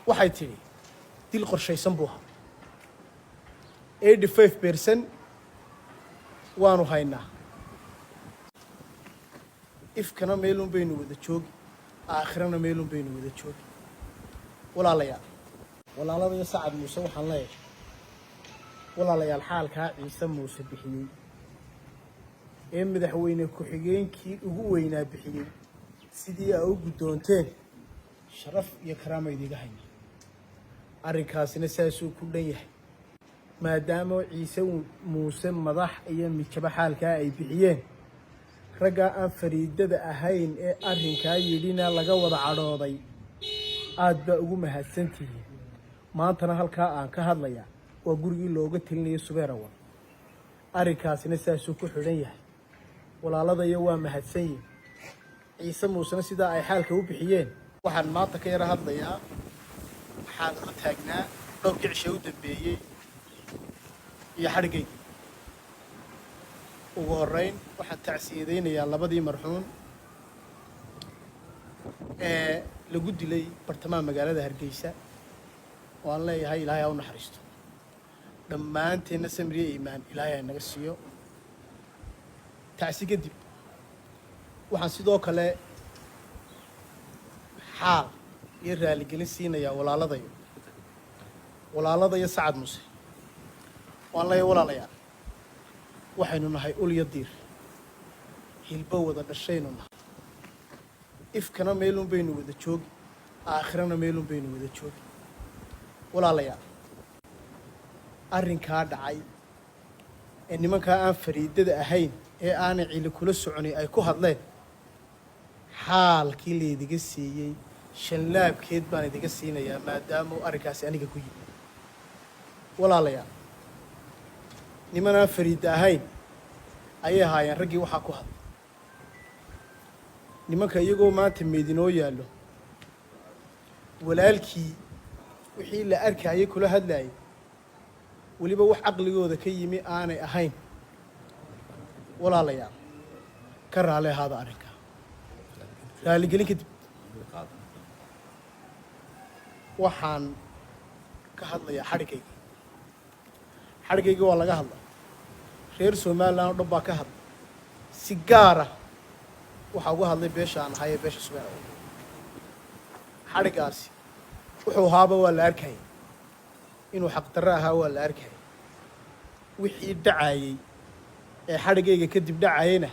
Waxay tidhi dil qorshaysan buu ahaa. 85% waanu haynaa. Ifkana meelun baynu wada joogi, aakhirana meelun baynu wada joogi. Walaalayaal, walaaladayo Sacad Muuse, waxaan leeyahay, walaalayaal, xaalkaa Ciise Muuse bixiyey ee madaxweyne ku-xigeenkii ugu weynaa bixiyey, sidii aa u guddoonteen sharaf iyo karaama idiga hayna. Arrinkaasina saasuu ku dhan yahay, maadaama Ciise Muuse madax iyo mijabo xaalkaa ay bixiyeen, raggaa aan fariidada ahayn ee arrinkaa yidhina laga wada cadhooday. Aad baa ugu mahadsantihiin. Maantana halkaa aan ka hadlayaa waa gurigii looga telinayay Subeer Awal. Arrinkaasina saasuu ku xidhan yahay. Walaaladayo waa mahadsan yihin. Ciise Muusena sidaa ay xaalka u bixiyeen. Waxaan maanta ka yara hadlayaa xaalado taagnaa dhowrkii cishe u dambeeyey iyo xadhigaygii. Ugu horreyn, waxaan tacsiyadaynayaa labadii marxuum ee lagu dilay bartamaha magaalada Hargeysa, oo aan leeyahay Ilaahay ha u naxariisto, dhammaanteenna samriye iimaan Ilaahay ha naga siiyo. Tacsi kadib, waxaan sidoo kale xaal iyo raaligelin siinayaa walaaladayo Sacad Muuse. Waan leeyahay, walaalayaal, waxaynu nahay ul iyo diir, hilbo wada dhashaynu nahay. Ifkana meelun baynu wada joogi, aakhirana meelun baynu wada joogi. Walaalayaal, arrinkaa dhacay ee nimankaa aan fariidada ahayn ee aanay cili kula soconay ay ku hadleen, xaalkii laydiga siiyey shanlaabkeed baan idiga siinayaa, maadaama uu arrinkaasi aniga ku yimi. Walaalayaal, niman aan fariida ahayn ayay ahaayeen raggii waxaa ku hadlay. Nimanka iyagoo maanta meydinoo yaallo, walaalkii wixii la arkayay kula hadlaayay, weliba wax caqligooda ka yimi aanay ahayn. Walaalayaal, ka raali ahaada arrinkaa. Raaligelin kadib, waxaan ka hadlayaa xadhigaygii. Xadhigaygii waa laga hadla, reer Somaliland oo dhan baa ka hadla. Si gaara waxaa uga hadlay beesha aan ahay ee beesha Subeer. Xadhiggaasi wuxuu ahaaba waa la arkayay, inuu xaqdarro ahaa waa la arkayay. Wixii dhacayey ee xadhiggayga kadib dhacayeyna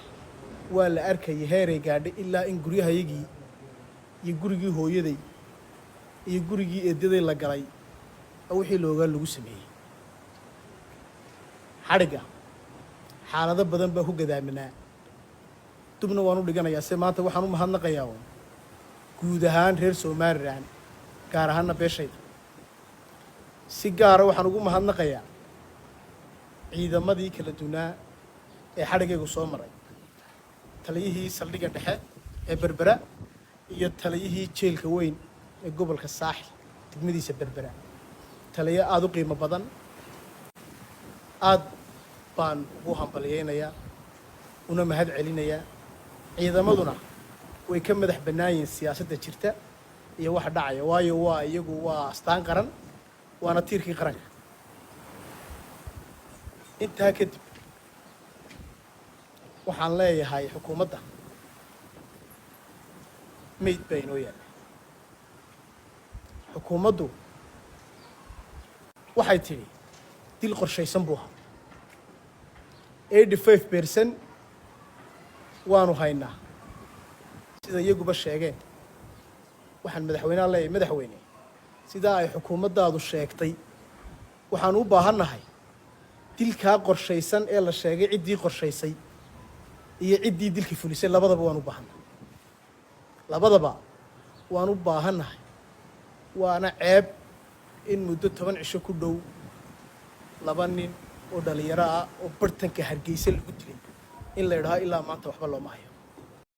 waa la arkayay. Heeray gaadhay ilaa in guryahayagii iyo gurigii hooyaday iyo gurigii eedaday la galay oo wixii loogaa lagu sameeyey. Xadhigga xaalado badan baa ku gadaaminaa, dubna waan u dhiganayaa. Se maanta waxaan u mahadnaqayaa uun guud ahaan reer Somaliland, gaar ahaanna beeshayda. Si gaara waxaan ugu mahadnaqayaa ciidamadii kala dunaa ee xadhiggaygu soo maray, taliyihii saldhigga dhexe ee Berbera iyo taliyihii jeelka weyn ee gobolka Saaxil, degmadiisa Berbera. Taliyo aada u qiimo badan, aad baan ugu hambalyaynayaa una mahad celinayaa. Ciidamaduna way ka madax bannaan yihiin siyaasadda jirta iyo waxa dhacaya, waayo waa iyagu waa astaan qaran, waana tiirkii qaranka. Intaa kadib, waxaan leeyahay xukuumadda, meyd baa inoo yaalla. Xukuumaddu waxay tidhi dil qorshaysan buu ahaa. 85% waanu haynaa, sida iyaguba sheegeen. Waxaan madaxweyneha leeyahay, madaxweyne, sidaa ay xukuumaddaadu sheegtay, waxaan u baahannahay dilkaa qorshaysan ee la sheegay ciddii qorshaysay iyo ciddii dilkii fulisay. Labadaba waan u baahannahay, labadaba waan u baahannahay. Waana ceeb in muddo 10 cisho ku dhow laba nin oo dhalinyaro ah oo bartanka Hargeysa lagu dilay in la idhaho ilaa maanta waxba looma hayo.